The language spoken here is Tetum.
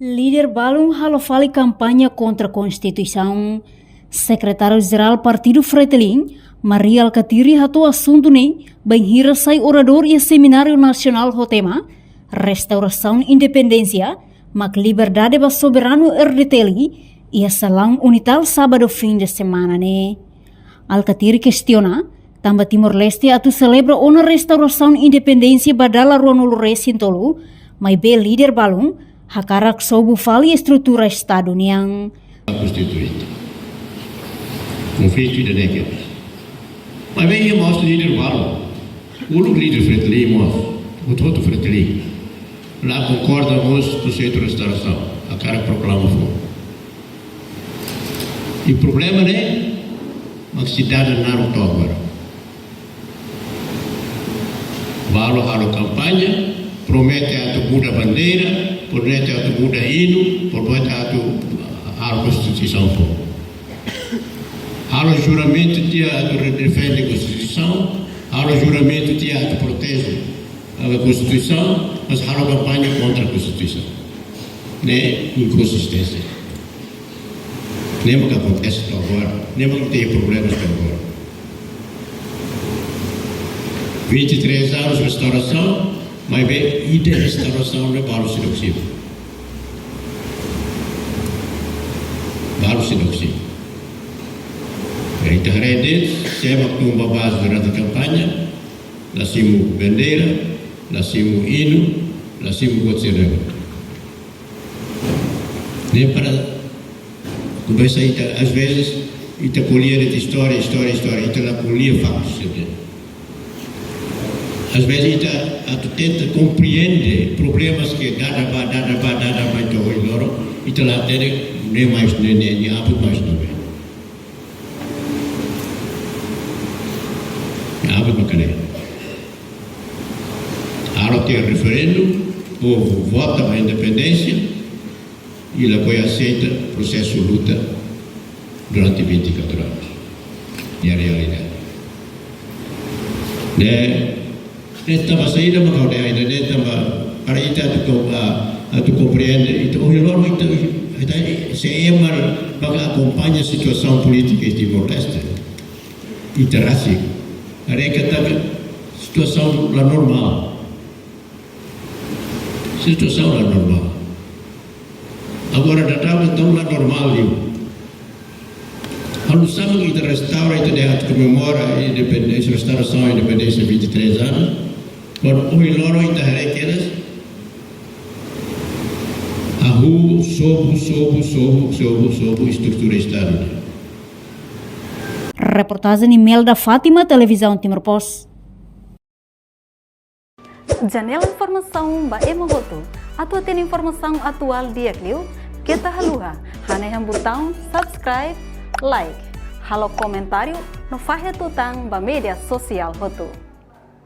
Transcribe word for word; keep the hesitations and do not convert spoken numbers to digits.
Líder balun halo fali kampaña kontra Konstituisaun. Sekretáriu Jerál Partidu Fretilin, Mari Alkatiri, hato'o asuntu ne'e bainhira sai oradór iha semináriu nasionál ho tema Restaurasaun Independénsia, mak liberdade ba soberanu R D T L iha salaun UNITAL sábadu fin de semana ne'e. Alkatiri kestiona, tanba Timor-Leste atu selebra ona restaurasaun independénsia ba dala ruanulu resin tolu, maibé líder balun hakarak sobu fali estrutura Estadu nian. Konstituinte. Konflitu ida-ne'e. Maibé iha mós líder balun. Uluk líder Fretilin mós. Hotu-hotu Fretilin. La konkorda mós konseitu restaurasaun. Hakarak proklama foun. I problema ne'e mak sei dada naruk to'o agora. Balu halo kampaña, promete atu muda bandeira, promete atu muda inu, promete atu halo Konstituisaun foun. Halo juramentu tiha atu defende Konstituisaun, halo juramentu tiha atu proteje a Konstituisaun, mas halo kampaña kontra Konstituisaun. Ne'e inkonsisténsia. Ne'e mak akontese to'o agora, ne'e mak iha problema to'o agora. Vinte e três anos restaurasaun, maibé ida restaurasaun ne'e balu seidauk simu. Balu seidauk simu. Ita haree de'it, sé mak tun ba base durante kampaña, la simu bandeira, la simu inu, la simu buat sira-ne'e. Ne'e para komesa ita, às vezes, ita ko'alia de'it istória, istória, istória, ita la ko'alia faktus, sabe? Às vezes ita atu tenta komprende problemas ke dada ba, dada ba, dada ba, ita ohin loron, ita la hatene, ne'e mais, ne'e, ne'e, ne'e abut mais no be. Ne'e abut mak ne'e. Halo tiha referendu, povu vota ba independénsia, i lakohi aseita prosesu luta durante vinte e quatro anos. Ne'e realidade. Ne'e, ne'e tanba saida mak ha'u dehan ida-ne'e, tanba para ita atu ko-, a, atu komprende, ita ohin loron ita, ita se ema bá akompaña situasaun polítika iha Timor-Leste. Ita rasik haree katak situasaun la normál. Situasaun la normál. Agora daudaun entaun la normál liu. Halo nu'usá mak ita restaura, ita dehan atu komemora independénsia, restaurasaun independénsia vinte e três anos. Kuandu ohin loron ita haree kedas, hahú sobu, sobu, sobu, sobu, sobu estrutura Estadu. Reportajen Imelda Fátima, Televizaun Timor Post. Janela informasaun ba ema hotu. Atu hatene informasaun atuál di'ak liu, keta haluha hanehan butaun subscribe, like, halo komentáriu no fahe tutan ba média sosiál hotu.